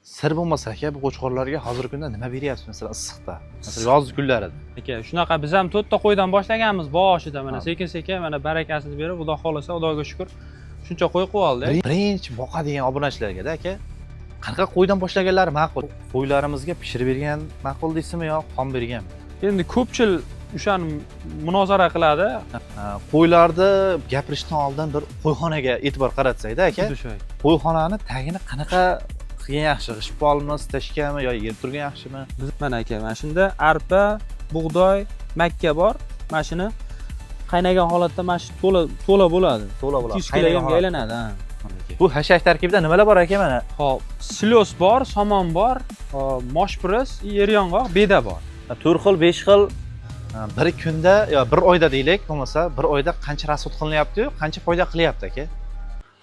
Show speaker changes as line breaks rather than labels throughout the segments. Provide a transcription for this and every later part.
Sir bo'lmasa aka, bu qo'chqorlarga hozirgi kunda nima beryapsiz, masalan, issiqda, masalan, yoz kunlarida?
Aka, shunaqa biz ham to'rtta qo'ydan boshlaganmiz boshida, mana sekin sekin mana barakasini berib, xudo xohlasa, xudoga shukur, shuncha qo'y qilib oldik.
Birinchi boqadigan obunachilarga-da aka, qanaqa qo'ydan boshlaganlari ma'qul? Qo'ylarimizga pishirib bergan ma'qul deysizmi yo xom berganmi?
Endi ko'pchil o'shani munozara qiladi.
Ha, qo'ylarni gapirishdan oldin bir qo'yxonaga e'tibor qaratsakda aka,
Xuddi shu.
qo'yxonani tagini qanaqa qilgan yaxshi? G'isht polmi, stashkami yo yer turgan yaxshimi?
Biz mana aka, mana shunda arpa, bug'doy, makka bor. Mana shuni qaynagan holatda mana shu to'la to'la bo'ladi.
To'la bo'ladi.
200 kilogrammga aylanadi, ha.
Bu hashak tarkibida nimalar bor aka, mana?
Hop, silos bor, somon bor, hop, moshpiris, yer yong'oq, beda bor.
To'rt xil, besh xil. Ha, bir kunda yo bir oyda deylik, bo'lmasa bir oyda qancha расход qilinyapti-yu, qancha foyda qilyapti aka?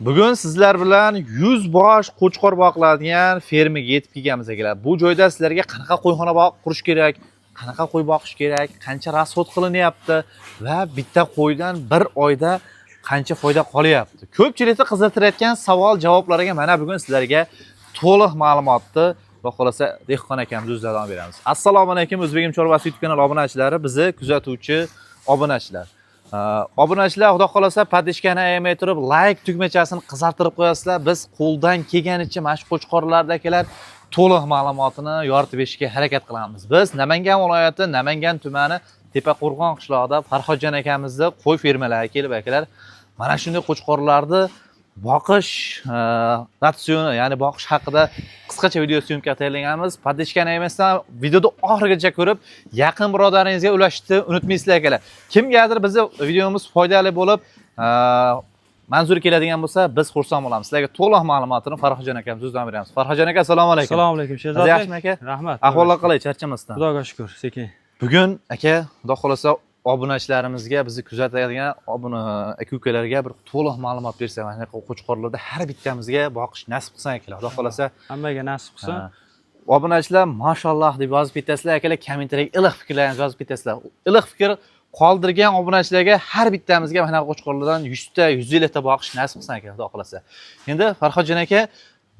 Bugun sizlar bilan 100 bosh qo'chqor boqiladigan fermaga yetib kelganmiz, akalar. Bu joyda sizlarga qanaqa qo'yxona qurish kerak, qanaqa qo'y boqish kerak, qancha расход qilinyapti va bitta qo'ydan bir oyda qancha foyda qolyapti, ko'pchilikni qiziqtirayotgan savol javoblariga mana bugun sizlarga to'liq ma'lumotni, xudo xohlasa, dehqon akamiz o'zlaridan beramiz. Assalomu alaykum, O'zbegim chorvasi YouTube kanali obunachilari, bizni kuzatuvchi obunachilar. Obunachilar, xudo xohlasa, подписка ni ayamay turib layk tugmachasini qizartirib qo'yasizlar. Biz qo'ldan kelganicha mana shu qo'chqorlarda, akalar, to'liq ma'lumotini yoritib berishga harakat qilamiz. Biz Namangan viloyati, Namangan tumani, Tepaqo'rg'on qishlog'ida Farhodjon akamizni qo'y fermalariga kelib, akalar, mana shunday qo'chqorlarni boqish ratsioni, ya'ni boqish haqida qisqacha video съёмка tayyorlaganmiz. Подписка ni ayamasdan videoni oxirigacha ko'rib, yaqin birodaringizga ulashishni unutmaysizlar, akalar. Kimgadir bizni videomiz foydali bo'lib, manzur keladigan bo'lsa, biz xursand bo'lamiz. Sizlarga to'liq ma'lumotini Farhodjon akamiz o'zidan beramiz. Farhodjon aka, assalomu alaykum.
Assalomu alaykum, Sherzodbek.
Yaxshimi, aka?
Rahmat.
Ahvollar qalay, charchamasdan?
Xudoga shukur, sekin.
Bugun aka, xudo xohlasa, obunachilarimizga, bizni kuzatadigan obuna aka ukalarga bir to'liq ma'lumot bersak, mana shunaqa qo'chqorlarda har bittamizga boqish nasib qilsin, akalar, xudo xohlasa.
Hammaga nasib qilsin.
Ha. Obunachilar "Mashalloh" deb yozib ketasizlar, akalar, kommentariyaga iliq fikrlaringizni yozib ketasizlar. Iliq fikr qoldirgan obunachilarga har bittamizga mana qo'chqorlardan 100 ta, 150 ta boqish nasib qilsin, aka, xudo xohlasa. Endi, Farhodjon aka,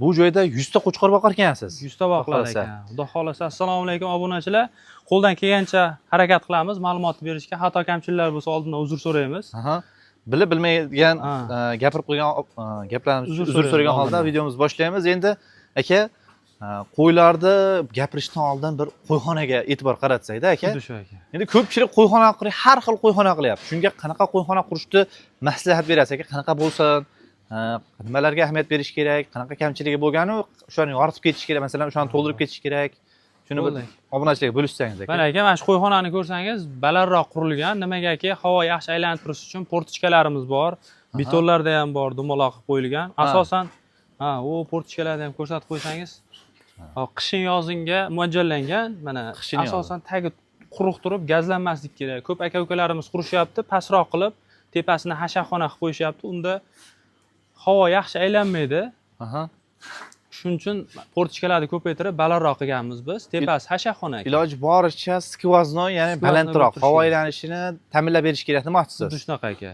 bu joyda 100 ta qo'chqor boqar ekansiz.
100 ta boqiladi
Xudo xohlasa.
ekan. Xudo xohlasa, assalomu alaykum, obunachilar. Qo'ldan kelgancha harakat qilamiz ma'lumot berishga. Xato kamchiliklar bo'lsa, oldindan uzr so'raymiz.
Aha. Bilib bilmaydigan gapirib qo'ygan gaplarimiz
Uzr
uzr
so'raymiz
so'ragan holda
oldindan.
Videomizni boshlaymiz. Endi aka, qo'ylarni gapirishdan oldin bir qo'yxonaga e'tibor qaratsakda, aka.
Xuddi shu, aka.
Endi ko'pchilik qo'yxona qurib, har xil qo'yxona qilyapti. Shunga qanaqa qo'yxona qurishni maslahat berasiz, aka? Qanaqa bo'lsin? Nimalarga ahamiyat berish kerak? Qanaqa kamchiligi bo'lganu, o'shani yoritib ketish kerak, masalan, o'shani to'ldirib ketish kerak. Shuni bir
Bo'ldi.
obunachilarga bo'lishsangiz, aka.
Mana aka, mana shu qo'yxonani ko'rsangiz, balandroq qurilgan. Nimagaki, havo yaxshi aylanib turishi uchun форточка larimiz bor. Betonlarda ham bor, dumaloq qilib qo'yilgan. Asosan, ha, u форточка larni ham ko'rsatib qo'ysangiz, qishin yozinga mo'ljallangan. Mana
Qishin yozin.
Asosan tagi quruq turib gazlanmaslik kerak. Ko'p aka ukalarimiz qurishyapti, pastroq qilib, tepasini hasharxona qilib qo'yishyapti. Unda havo yaxshi aylanmaydi. Shuning uchun форточка larni ko'paytirib, balandroq qilganmiz biz. Tepasi hasharxona, aka.
Iloji boricha сквозной, ya'ni
Сквозной
balandroq
bo'lib
havo
turishi kerak.
aylanishini ta'minlab berish kerak demoqchisiz.
Xuddi shunaqa, aka.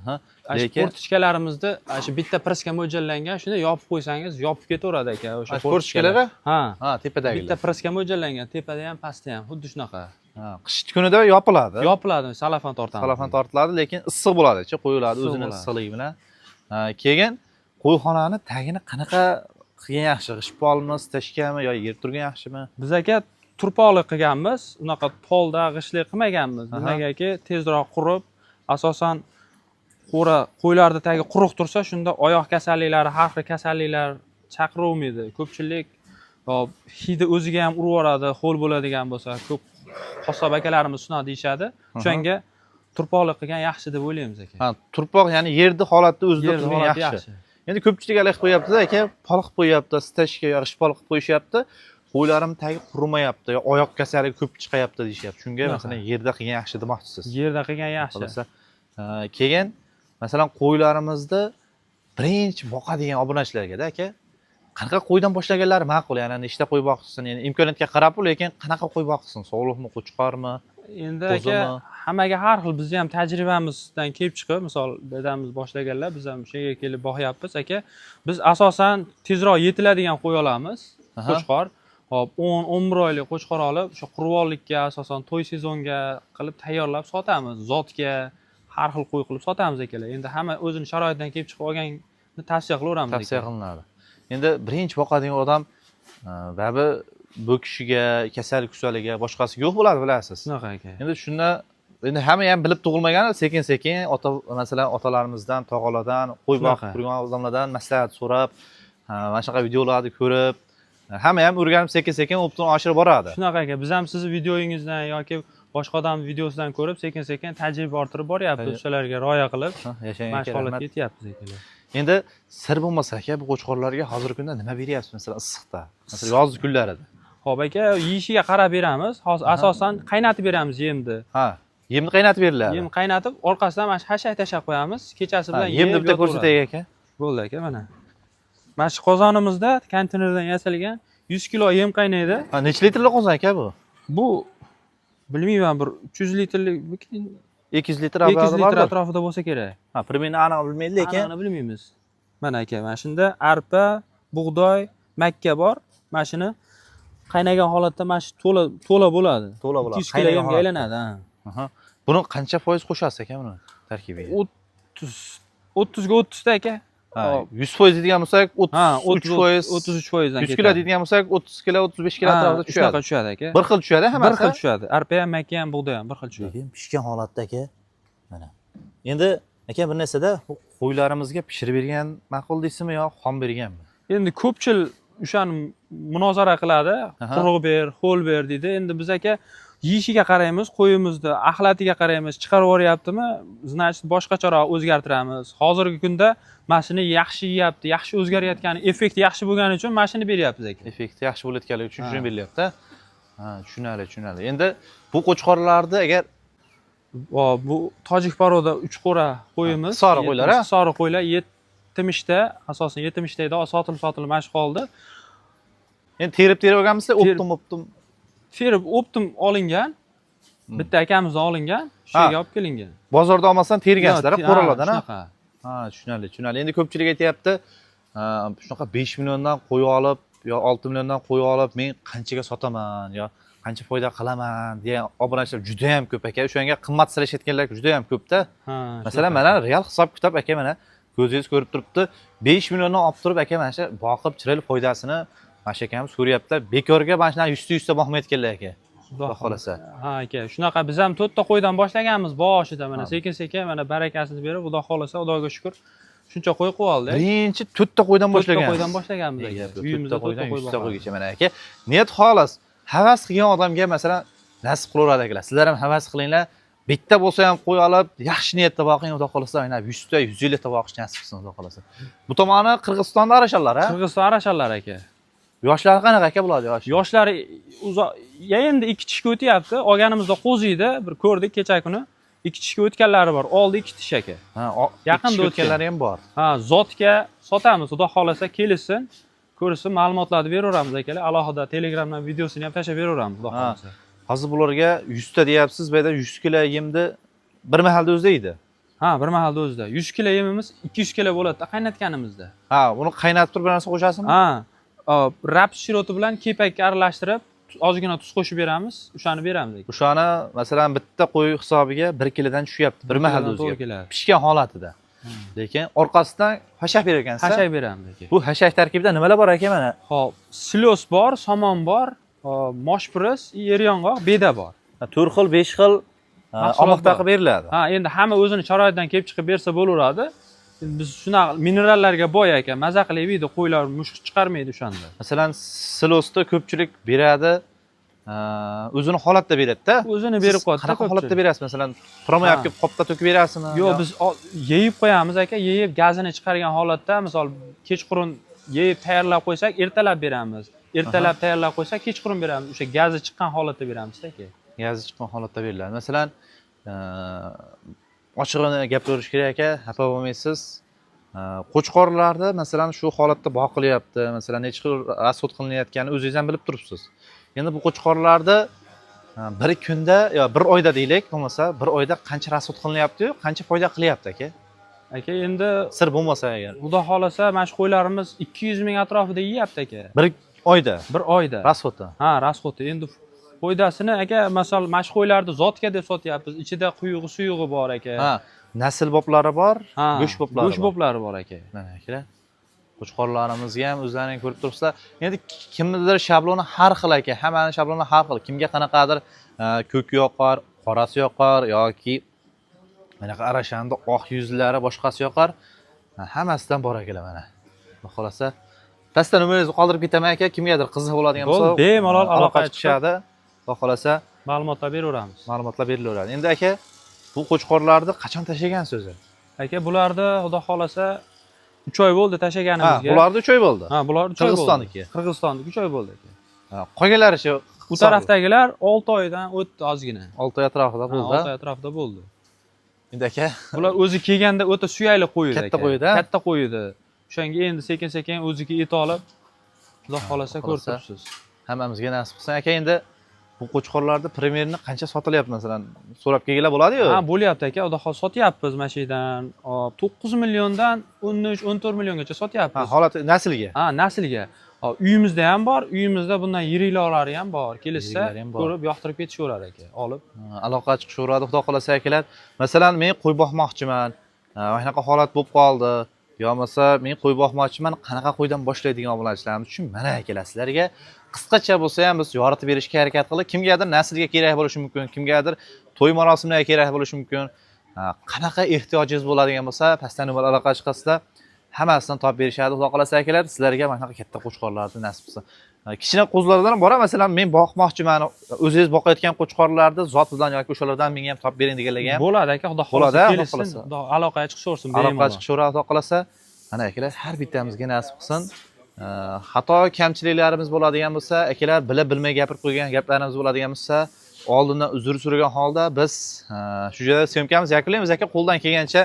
Ana shu
Lekin
форточка larimizda ana shu bitta пресс ga mo'ljallangan, shunda yopib qo'ysangiz, yopib ketaveradi, aka, o'sha
Ana shu форточка lari?
Ha.
Ha, tepadagilar.
Bitta пресс ga mo'ljallangan, tepada ham, pastda ham xuddi shunaqa.
Ha, qish kunida yopiladi.
Yopiladi, salafan tortamiz.
Salafan tortiladi, lekin issiq bo'ladi, qo'yiladi
Issiq
o'zini
bo'ladi.
Issiqligi bilan. Ha, keyin qo'yxonani tagini qanaqa qilgan yaxshi? G'isht polmi, stashkami yo yer turgan yaxshimi?
Biz, aka, turpoqli qilganmiz, unaqa polda g'ishtli qilmaganmiz. Nimagaki, tezroq qurib, asosan qo'ra qo'ylarni tagi quruq tursa, shunda oyoq kasalliklari, har xil kasalliklar chaqiravermaydi. Ko'pchilik, hop, hidi o'ziga ham urib yuboradi, ho'l bo'ladigan bo'lsa. Ko'p qassob akalarimiz shunaqa deyishadi. O'shanga turpoqli qilgan yaxshi deb o'ylaymiz, aka.
Ha, turpoq, ya'ni yerni holatda o'zida
Yerni
turgan
holati
yaxshi. Endi ko'pchilik haligi qilib qo'yapti-da, aka, pol qilib qo'yyapti, stashka yo g'isht pol qilib qo'yishyapti. Qo'ylarim tagi qurimayapti yo oyoq kasalligi ko'p chiqayapti deyishyapti. Shunga masalan, yerda qilgan yaxshi demoqchisiz.
Yerda qilgan yaxshi.
Xulosa. Keyin masalan, qo'ylarimizni birinchi boqadigan obunachilarga-da, aka, qanaqa qo'ydan boshlaganlari ma'qul? Ya'ni nechta qo'y boqsin, ya'ni imkoniyatga qarab, lekin qanaqa qo'y boqsin? Sog'liqmi, qo'chqormi?
Endi, aka,
Qo'zimi?
hammaga har xil. Bizni ham tajribamizdan kelib chiqib, misol, dadamiz boshlaganlar, biz ham o'sha yerga kelib boqyapmiz, aka. Biz asosan tezroq yetiladigan qo'y olamiz. Qo'chqor. Hop, 10 11 oylik qo'chqor olib, o'sha qurbonlikka, asosan to'y sezonga qilib tayyorlab sotamiz. Zotga har xil qo'y qilib sotamiz akalar. Endi hamma o'zini sharoitidan kelib chiqib olganni tavsiya qilaveramiz.
Tavsiya qilinadi. Endi birinchi boqadigan odam baribir bo'kishiga, kasal kusaliga, boshqasiga yo'q bo'ladi, bilasiz.
Shunaqa aka.
Endi shunda endi hamma ham bilib tug'ilmagan, sekin sekin ota, masalan, otalarimizdan, tog'alardan, qo'y boqib turgan odamlardan maslahat so'rab, mana shunaqa videolarni ko'rib, hamma ham o'rganib, sekin sekin опыт ini oshirib boradi.
Shunaqa aka, biz ham sizni videoyingizdan yoki boshqa odam videosidan ko'rib, sekin sekin tajriba orttirib boryapmiz, o'shalarga rioya qilib,
Ha, yashang
mana
aka,
shu holatga
rahmat.
yetyapmiz akalar.
Endi sir bo'lmasa aka, bu qo'chqorlarga hozirgi kunda nima beryapsiz, masalan, issiqda, masalan, yoz kunlarida?
Ho'p aka, yeyishiga qarab beramiz. Hozir asosan qaynatib beramiz yemni.
Ha, yemni qaynatib beriladi.
Yem qaynatib, orqasidan mana shu xashak tashlab qo'yamiz. Kechasi
Ha,
bilan
yemni
yeb
bitta
yotaveradi.
ko'rsataylik aka.
Bo'ldi aka, mana. Mana shu qozonimizda konteynerdan yasalgan 100 kilo yem qaynaydi.
Ha, necha litrli qozon aka bu?
Bu bilmayman, bir 300 litrlik,
200 litr
200
atrofida
litr
bordir.
atrofida bo'lsa kerak.
Ha, примерно aniq bilmaydi, lekin
Anig'ini bilmaymiz. Mana aka, mana shunda arpa, bug'doy, makka bor. Mana shuni qaynagan holatda mana shu to'la to'la bo'ladi.
To'la bo'ladi.
200 kilo
Qaynagan
yemga
holatda.
aylanadi, ha.
Aha. Buni qancha foiz qo'shasiz aka buni tarkibiga?
30 30 ga 30 ta aka.
Ha, 100% deydigan bo'lsak,
Ha,
33%,
33% dan
100 kilo deydigan bo'lsak, 30 kilo, 35 kilo atrofida
tushadi. Shunaqa
tushadi.
tushadi aka.
Bir xil tushadi hammasi.
Bir xil tushadi. Arpa ham, makka ham, bug'doy ham bir xil tushadi.
Lekin pishgan holatda aka, mana. Endi aka, bir narsada, bu qo'ylarimizga pishirib bergan ma'qul deysizmi yo xom berganmi?
Endi ko'pchilik o'shani munozara qiladi. Quruq ber, ho'l ber deydi. Endi biz aka yeyishiga qaraymiz, qo'yimizni axlatiga qaraymiz, chiqarib yuboryaptimi, значит boshqacharoq o'zgartiramiz. Hozirgi kunda mana shuni yaxshi yeyapti, yaxshi o'zgarayotgani, effekti yaxshi bo'lgani uchun mana shuni beryapmiz aka.
Effekti yaxshi bo'layotganligi uchun
Ha.
shuni berilyapti. Ha, tushunarli, tushunarli. Endi bu qo'chqorlarni agar
Bu tojik порода uch qo'ra qo'yimiz.
Soriq qo'ylar, ha?
Soriq qo'ylar 70 ta, asosan 70 ta edi, sotilib sotilib mana shu qoldi.
Endi terib terib olganmisizlar, оптом оптом.
Terib оптом olingan. Bitta akamizdan olingan, shu yerga olib kelingan.
Bozorda olmasdan tergansizlar,
Yo'q,
qo'ralardan, ha?
Shunaqa.
Ha, tushunarli, tushunarli. Endi ko'pchilik aytyapti, ha, shunaqa 5 milliondan qo'y olib yo 6 milliondan qo'y olib, men qanchaga sotaman yo qancha foyda qilaman degan obunachilar juda ham ko'p aka. O'shanga qimmat sirashayotganlar juda ham ko'pda.
Ha,
Masalan,
shunaqa.
mana real hisob kitob aka, mana ko'zingiz ko'rib turibdi. 5 milliondan olib turib aka, mana shu boqib chiroyli foydasini mana shu akamiz ko'ryapti. Bekorga mana shunaqa yuzta yuzta boqmayotganlar aka.
Xudo
Xudo xohlasa.
Ha aka, shunaqa biz ham to'rtta qo'ydan boshlaganmiz boshida, mana
Ha.
sekin sekin mana barakasini berib, Xudo xohlasa, Xudoga shukur, shuncha qo'y qilib oldik.
Birinchi to'rtta qo'ydan
To'rtta
boshlagan.
qo'ydan boshlaganmiz aka. Uyimizda
To'rtta qo'ydan
to'rtta qo'y
100 ta
boqamiz.
qo'ygacha mana aka. Niyat xolos, havas qilgan odamga masalan nasib qilaveradi akalar. Sizlar ham havas qilinglar. Bitta bo'lsa ham qo'y olib, yaxshi niyatda boqing, Xudo xohlasa, aynan 100 ta, 150 ta boqish nasib qilsin, Xudo xohlasa. Bu tomoni Qirg'izistonda arashanlar, ha?
Qirg'iziston arashanlar aka.
Yoshlari qanaqa aka bular yosh?
Yoshlari uzoq, ya endi ikki tishga o'tyapti. Olganimizda qo'zi edi, bir ko'rdik kecha kuni. Ikki tishga o'tganlari bor. Oldi ikki tish aka.
Ha,
Yaqinda
yaqinda o'tganlari ham bor.
Ha, zotga sotamiz. Xudo xohlasa kelishsin, ko'rishsin, ma'lumotlarni beraveramiz akalar. Alohida Telegramdan videosini ham tashlab beraveramiz, Xudo xohlasa.
Hozir bularga 100 ta deyapsiz, bu yerda 100 kilo yemni bir mahalda o'zida yeydi.
Ha, bir mahalda o'zida. 100 kilo yemimiz 200 kilo bo'ladi qaynatganimizda.
Ha, uni qaynatib turib bir narsa qo'shasizmi?
Ha, raps shiroti bilan kepakka aralashtirib, ozgina tuz qo'shib beramiz, o'shani beramiz aka.
O'shani masalan bitta qo'y hisobiga 1 kilodan tushyapti bir mahalda
Kilodan to'g'ri
o'ziga.
keladi.
Pishgan holatida. Lekin orqasidan xashak berar ekansiz.
Xashak beramiz aka.
Bu xashak tarkibida nimalar bor aka mana?
Xo'p, silos bor, somon bor, hop, moshpiris, yer yong'oq, beda bor.
4 xil, 5 xil
Mahsulot
omoqta
bor.
qilib beriladi.
Ha, endi hamma o'zini sharoitidan kelib chiqib bersa bo'laveradi. Endi biz shunaqa minerallarga boy aka, maza qilib yeydi, qo'ylar mushuk chiqarmaydi o'shanda.
Masalan, silosda ko'pchilik beradi, o'zini holatda beradi-da.
O'zini berib
Siz
qo'yadi.
qanaqa holatda berasiz? Masalan, promoy olib kelib qopda to'kib berasizmi?
Yo'q, biz yeyib qo'yamiz aka, yeyib gazini chiqargan holatda, misol kechqurun yeyib tayyorlab qo'ysak, ertalab beramiz. Ertalab tayyorlab qo'ysak, kechqurun beramiz. O'sha gazi chiqqan holatda beramiz aka.
Gazi chiqqan holatda beriladi. Masalan, ochig'ini gapirish kerak aka, xafa bo'lmaysiz. Qo'chqorlarda masalan shu holatda boqilyapti, masalan necha xil расход qilinayotganini o'zingiz ham bilib turibsiz. Endi bu qo'chqorlarda bir kunda yo bir oyda deylik, bo'lmasa bir oyda qancha расход qilinyapti-yu, qancha foyda qilyapti aka?
Aka, endi
Sir bo'lmasa agar.
Xudo xohlasa, mana shu qo'ylarimiz 200 ming atrofida yeyapti aka.
Bir Oyda
Bir oyda.
Расход i.
Ha, расход i. Endi foydasini, aka, masal, mana shu qo'ylarni zotga deb sotyapmiz. Ichida quyug'i, suyug'i bor, aka.
Ha, nasl boplari bor,
Ha,
go'sht boplari
go'sht
bor.
Boplari bor, aka.
Mana, akalar, qo'chqorlarimizga ham o'zlaring ko'rib turibsizlar. Endi kimnidir shabloni har xil, aka, hammani shabloni har xil. Kimga qanaqadir ko'k yoqar, qorasi yoqar yoki bunaqa arashanda oq yuzlari, boshqasi yoqar. Ha, hammasidan bor, akalar, mana. Xudo xohlasa, pastda nomeringizni qoldirib ketaman, aka, kimgadir qiziq bo'ladigan
Bo'ldi,
bo'lsa,
bemalol
aloqa
aloqa
chiqishadi. Xudo xohlasa,
ma'lumotlar beraveramiz.
Ma'lumotlar berilaveradi. Endi, aka, bu qo'chqorlarni qachon tashlagan o'zi?
Aka, bularni, xudo xohlasa, 3 oy bo'ldi
Ha,
tashlaganimizga.
Bularni 3 oy bo'ldi.
Ha, bular 3 oy bo'ldi.
Qirg'izistonniki?
Qirg'izistonniki 3 oy bo'ldi, aka.
Ha, qolganlari shu
U tarafdagilar 6 oydan o'tdi ozgina.
6 oy atrofida
Ha,
bo'ldi.
6 oy atrofida bo'ldi.
Endi, aka,
Bular o'zi kelganda o'ta suyakli qo'y edi.
Katta
Aka.
qo'y edi, ha?
Katta qo'y edi. O'shanga endi sekin sekin o'ziga et olib, xudo xohlasa,
Xudo
ko'rib
xohlasa.
turibsiz.
Hammamizga nasib qilsin, aka. Endi bu qo'chqorlarni примерно qancha sotilyapti, masalan, so'rab kelganlar bo'ladi-yu.
Ha, bo'lyapti, aka. Xudo xohlasa, sotyapmiz mana shu yerdan. Hop, 9 milliondan 13, 14 milliongacha
Ha,
sotyapmiz.
Holati naslga.
Ha, naslga. Hop, uyimizda ham bor, uyimizda bundan yiriklari ham bor. Kelishsa,
Yiriklari ham bor.
Ko'rib, yoqtirib ketishaveradi, aka. Olib.
Ha, aloqa chiqishaveradi, xudo xohlasa, akalar. Masalan, men qo'y boqmoqchiman. Ha, shunaqa holat bo'lib qoldi. Yo bo'lmasa men qo'y boqmoqchiman, qanaqa qo'ydan boshlaydigan obunachilarimiz uchun mana, akalar, sizlarga qisqacha bo'lsa ham biz yoritib berishga harakat qildik. Kimgadir naslga kerak bo'lishi mumkin, kimgadir to'y marosimlariga kerak bo'lishi mumkin. Ha, qanaqa ehtiyojingiz bo'ladigan bo'lsa, pastdan nomer aloqa chiqasizlar. Hammasidan topib berishadi, xudo xohlasa, akalar. Sizlarga mana shunaqa katta qo'chqorlarni nasib qilsin. Ha, kichkina qo'zilardan ham bor, masalan, men boqmoqchiman, o'zingiz boqayotgan qo'chqorlarni zotidan yoki o'shalardan menga ham topib bering deganlarga ham
Bo'ladi, aka, xudo
Bo'ladi,
xohlasa,
xudo
kelishsin,
xohlasa.
Xudo aloqaga chiqishaversin
aloqa
bemalol.
chiqishaveradi, xudo xohlasa. Mana, akalar, har bittamizga nasib qilsin. Xato kamchiliklarimiz bo'ladigan bo'lsa, akalar, bila bilmay gapirib qo'ygan gaplarimiz bo'ladigan bo'lsa, oldindan uzr so'ragan holda biz shu yerda съёмка mizni yakunlaymiz, aka. Qo'ldan kelgancha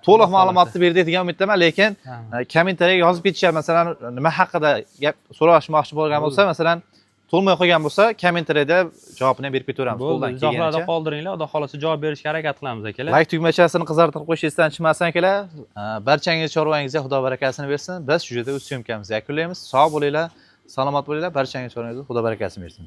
to'liq
Xudo
ma'lumotni berdik degan umiddaman, lekin
Ha.
Kommentariyaga yozib ketishadi, masalan, nima haqida gap so'rashmoqchi bo'lgan bo'lsa, masalan, to'lmay qolgan bo'lsa, kommentariyada javobini ham berib ketaveramiz
Bo'ldi,
qo'ldan
izohlarda
kelgancha.
Qoldiringlar, xudo xohlasa, javob berishga harakat qilamiz, akalar.
Layk tugmachasini qizartirib qo'yish esdan chiqmasin, akalar. Barchangiz chorvangizga xudo barakasini bersin. Biz shu yerda o'z съёмка mizni yakunlaymiz. Sog' bo'linglar, salomat bo'linglar. Barchangiz chorvangizga xudo barakasini bersin.